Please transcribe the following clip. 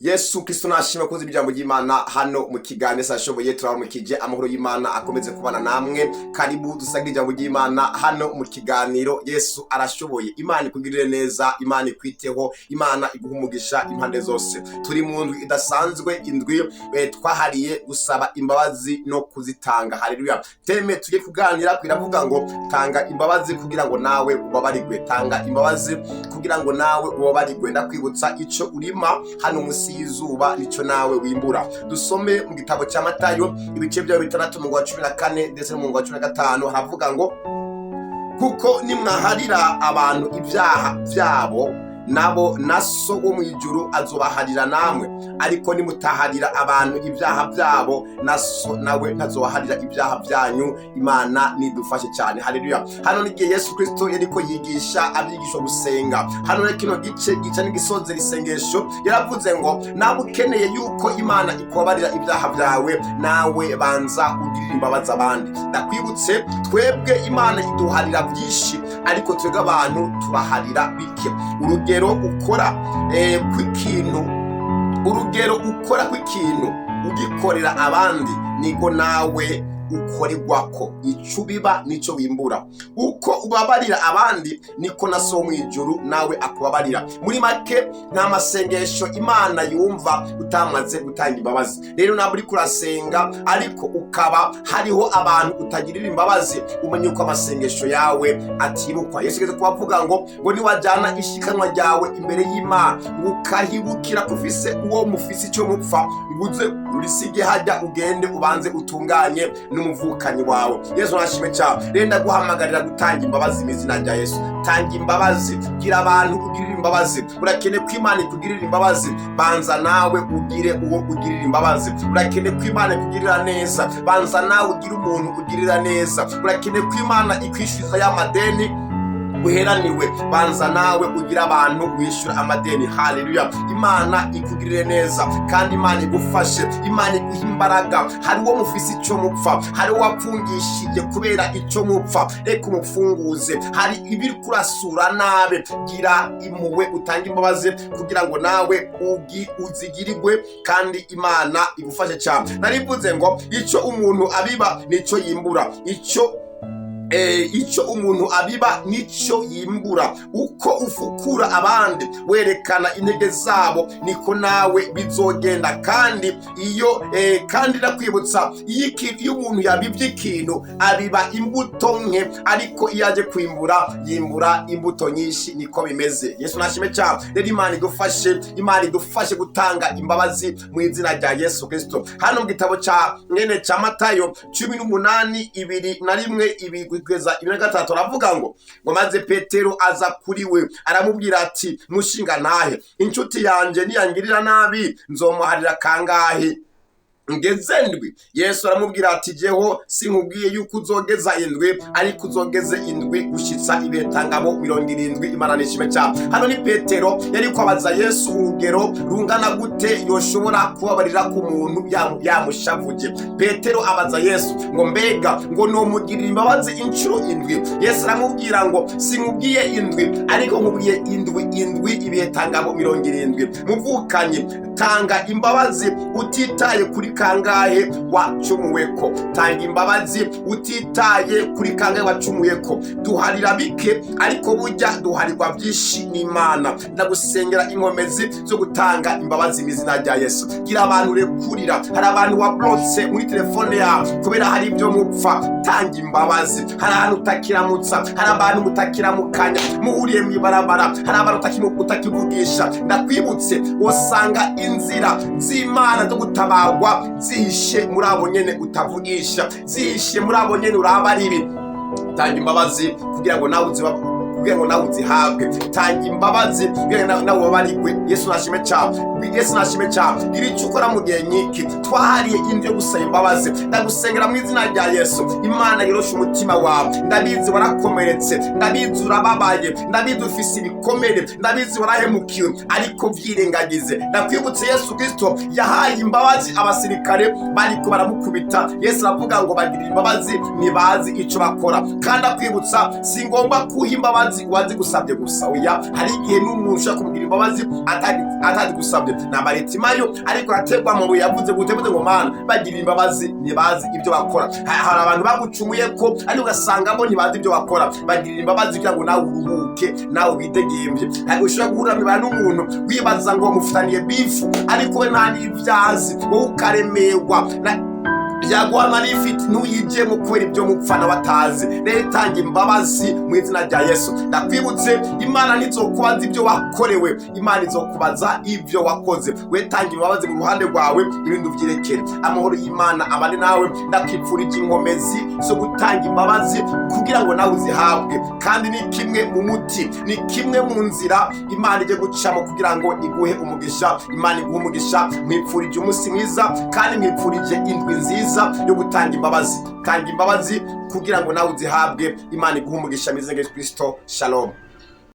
Yesu Kristo nashimwe kuzi ijambo ry'Imana. Hano mu kiganiro sashoboye turabamukije, amahoro y'Imana akomeze kubana namwe. Karibu dusanga ijambo ry'Imana hano mu kiganiro Yesu arashoboye. Imana ikugirire neza, Imana ikwiteho, Imana iguhe umugisha impande zose. Turi mu ndwi idasanzwe, indwi twahariye gusaba imbabazi no kuzitanga. Haleluya! Thème tugiye kuganira kwiravuga ngo tanga imbabazi kugira ngo nawe ubabarigwe. Tanga imbabazi kugira ngo nawe ubabarigwe. Ndakwibutsa, ico urima hano munsi y'izuba nico nawe wimbura. Dusome mu gitabo cya Matayo, ibice byayo 6, umurongo wa 14 ndetse n'umurongo wa 15. Haravuga ngo: "Kuko nimwaharira abantu ibyaha byabo, nabo na So wo mu ijuru azobaharira namwe. Ariko nimutaharira abantu ibyaha byabo, na So nawe ntazobaharira ibyaha byanyu." Imana nidufashe cyane. Haleluya! Hano n'igihe Yesu Kristo yariko yigisha abigishwa gusenga. Hano rero kino gice gica n'igisozera isengesho. Yaravuze ngo nawe ukeneye yuko Imana ikubabarira ibyaha byawe, nawe banza ugirire imbabazi abandi. Ndakwibutse, twebwe Imana iduharira byinshi, ariko twebwe abantu tubaharira bike. Urugero ukora kw'ikintu, urugero ukora kw'ikintu ugikorera abandi, niko nawe ukorerwako. Ico ubiba nico wimbura. Uko ubabarira abandi, niko na So mu ijuru nawe akubabarira. Muri make, nta masengesho Imana yumva utamaze gutanga imbabazi. Rero ntabwo uriko urasenga ariko ukaba hariho abantu utagirira imbabazi, umenye uko amasengesho yawe atibukwa. Yesu ageze kubavuga ngo niwajyana ishikanwa ryawe imbere y'Imana, ngo ukahibukira ko ufise uwo mufise icyo mupfa, ngo uze urisige hajya, ugende ubanze utunganye n'umuvukanyi wawe. Yesu nashime cyane. Rero ndaguhamagarira gutanga imbabazi mu izina rya Yesu. Tanga imbabazi, gira abantu ugirira imbabazi. Urakeneye ko Imana ikugirira imbabazi, banza nawe ugire uwo ugirira imbabazi. Urakeneye ko Imana ikugirira neza, banza nawe ugire umuntu ugirira neza. Urakeneye ko Imana ikwishyuza ya madeni uheraniwe, banza nawe ugira abantu wishyura amadeni. Haleluya! Imana ikugirire neza kandi Imana igufashe, Imana iguhe imbaraga. Hari uwo mufise icyo mupfa, hari uwo wapfungishije kubera icyo mupfa, reka umufunguze. Hari ibiri kurasura nabi, gira impuhwe, utange imbabazi kugira ngo nawe uzigirirwe kandi Imana igufashe cyane. Narivuze ngo icyo umuntu abiba nicyo yimbura. Icyo umuntu abiba nicyo yimbura. Uko ufukura abandi werekana intege zabo, niko nawe bizogenda. Kandi iyo kandi ndakwibutsa, iyo umuntu yabibye ikintu, abiba imbuto nke, ariko iyo aje kwimbura yimbura imbuto nyinshi. Niko bimeze. Yesu nashime cyane. Rero Imana idufashe, Imana idufashe gutanga imbabazi mu izina rya Yesu Kristo. Hano mu gitabo cya mwene cya Matayo 18, 2 na 1, 2 kugeza 2 na 3, aravuga ngo maze Petero aza kuri we, aramubwira ati: "Mushinga ntahe, inshuti yanjye niyangirira nabi nzomuharira kangahe? Ngeze ndwi?" Yesu aramubwira ati: "Jeho sinkubwiye yuko uzogeza indwi, ariko uzogeze indwi gushyitsa ibetangabo 70." Imana nishime cyane. Hano ni Petero yari kwabaza Yesu urugero rungana gute yoshobora kubabarira ku muntu yamushavuje. Petero abaza Yesu ngo: "Mbega ngo nomugirira imbabazi inshuro indwi?" Yesu aramubwira ngo: "Sinkubwiye indwi, ariko nkubwiye indwi indwi, ibetangabo 70." Muvukanye, tanga imbabazi utitaye kuri kangahe wacumuweko. Tanga imbabazi utitaye kuri kangahe wacumuyeko. Duharira bike, ariko burya duharirwa byinshi n'Imana. Ndagusengera inkomezi zo gutanga imbabazi mu izina rya Yesu. Gira abantu urekurira. Hari abantu wablotse muri telefone yawe kubera hari ibyo mupfa, tanga imbabazi. Hari ahantu utakiramutsa, hari abantu mutakiramukanya muhuriye mu ibarabara, hari abantu utakivugisha. Ndakwibutse, usanga inzira z'Imana zo gutabarwa zihishe muri abo nyene utavugisha, zihishe muri abo nyene uraba ribi. Tanga imbabazi kugira ngo nawe uzihabwe. Tanga imbabazi kugira ngo nawe ubabarigwe. Yesu nashime cyane. Yesu nashime cyane. Gira icyo ukora mu gihe nk'iki twahariye indyo yo gusaba imbabazi. Ndagusengera mu izina rya Yesu, Imana yoroshe umutima wawe. Ndabizi warakomeretse, ndabizi urababaye, ndabizi ufise ibikomere, ndabizi warahemukiwe, ariko vyirengagize. Ndakwibutse, Yesu Kristo yahaye imbabazi abasirikare bariko baramukubita. Yesu aravuga ngo: "Bagirira imbabazi, ntibazi ico bakora." Kandi akwibutsa, si ngombwa kuha imbabazi. imbabazi uwazigusabye gusa. Oya, hari igihe n'umuntu ushobora kumubwira imbabazi atazigusabye. Ni amaretimayo ariko araterwa mu buye, yavuze gute? Yavuze ngo: "Mana, bagira imbabazi, ntibazi ibyo bakora." Hari abantu bagucumuye ko, ariko ugasangamo ntibazi ibyo bakora. Bagirira imbabazi kugira ngo nawe uruhuke, nawe widegemvye. Ntabwo ushobora guhura n'umuntu wibaza ngo mufitaniye beef, ariko we nta n'ibyazi, wowe ukaremerwa yaguha marifiti ntuyijemo kubera ibyo mupfa nawe atazi. Rero itanga imbabazi mu izina rya Yesu. Ndakwibutse, Imana ntizokubaza ibyo wakorewe, Imana izokubaza ibyo wakoze. We tanga imbabazi mu ruhande rwawe, ibindi ubyirekere. Amahoro y'Imana abane nawe. Ndakwipfurije inkomezi zo gutanga imbabazi kugira ngo nawe uzihabwe. Kandi ni kimwe mu muti, ni kimwe mu nzira Imana ijye gucamo kugira ngo iguhe umugisha. Imana iguhe umugisha. Mwipfurije umunsi mwiza kandi mwipfurije indwi nziza yo gutanga imbabazi. Tanga imbabazi kugira ngo nawe uzihabwe. Imana iguhe umugisha mu izina rya Yesu Kristo. Shalom.